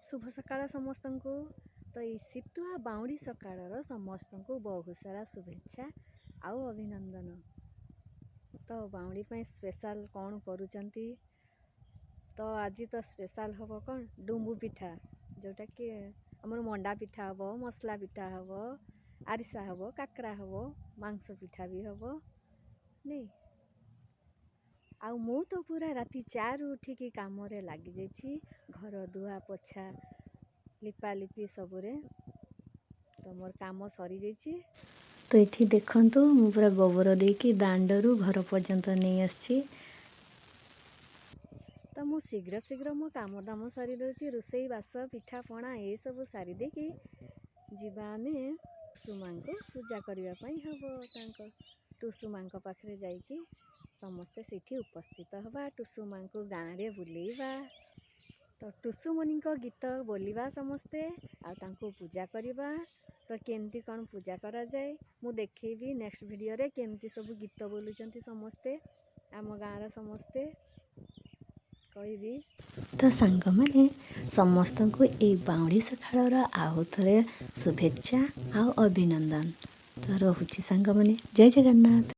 ଶୁଭ ସକାଳ ସମସ୍ତଙ୍କୁ। ତ ଏଇ ଶୀତୁଆ ବାଉଁଡ଼ି ସକାଳର ସମସ୍ତଙ୍କୁ ବହୁତ ସାରା ଶୁଭେଚ୍ଛା ଆଉ ଅଭିନନ୍ଦନ। ତ ବାଉଁଡ଼ି ପାଇଁ ସ୍ପେଶାଲ୍ କ'ଣ କରୁଛନ୍ତି? ତ ଆଜି ତ ସ୍ପେଶାଲ୍ ହେବ କ'ଣ? ଡୁମ୍ବୁ ପିଠା, ଯେଉଁଟାକି ଆମର ମଣ୍ଡା ପିଠା ହେବ, ମସଲା ପିଠା ହେବ, ଆରିସା ହେବ, କାକରା ହେବ, ମାଂସ ପିଠା ବି ହେବ ନାଇଁ? ଆଉ ମୁଁ ତ ପୁରା ରାତି 4ରୁ ଉଠିକି କାମରେ ଲାଗିଯାଇଛି, ଘର ଧୁଆ ପୋଛା, ଲିପା ଲିପି ସବୁରେ। ତ ମୋର କାମ ସରିଯାଇଛି। ତ ଏଠି ଦେଖନ୍ତୁ, ମୁଁ ପୁରା ଗୋବର ଦେଇକି ଦାଣ୍ଡରୁ ଘର ପର୍ଯ୍ୟନ୍ତ ନେଇ ଆସିଛି। ତ ମୁଁ ଶୀଘ୍ର ଶୀଘ୍ର ମୋ କାମ ଦାମ ସାରିଦେଉଛି, ରୋଷେଇ ବାସ, ପିଠା ପଣା ଏସବୁ ସାରି ଦେଇକି ଯିବା ଆମେ ଟୁସୁମାଙ୍କୁ ପୂଜା କରିବା ପାଇଁ ହେବ। ତାଙ୍କ ଟୁସୁମାଙ୍କ ପାଖରେ ଯାଇକି ସମସ୍ତେ ସେଇଠି ଉପସ୍ଥିତ ହେବା, ଟୁସୁମାଙ୍କୁ ଗାଁରେ ବୁଲେଇବା, ତ ଟୁସୁମୁନିଙ୍କ ଗୀତ ବୋଲିବା ସମସ୍ତେ ଆଉ ତାଙ୍କୁ ପୂଜା କରିବା। ତ କେମିତି କ'ଣ ପୂଜା କରାଯାଏ ମୁଁ ଦେଖେଇବି ନେକ୍ସଟ ଭିଡ଼ିଓରେ, କେମିତି ସବୁ ଗୀତ ବୋଲୁଛନ୍ତି ସମସ୍ତେ, ଆମ ଗାଁର ସମସ୍ତେ କହିବି। ତ ସାଙ୍ଗମାନେ, ସମସ୍ତଙ୍କୁ ଏଇ ବାଉଁଡ଼ି ସକାଳର ଆଉ ଥରେ ଶୁଭେଚ୍ଛା ଆଉ ଅଭିନନ୍ଦନ। ତ ରହୁଛି ସାଙ୍ଗମାନେ, ଜୟ ଜଗନ୍ନାଥ।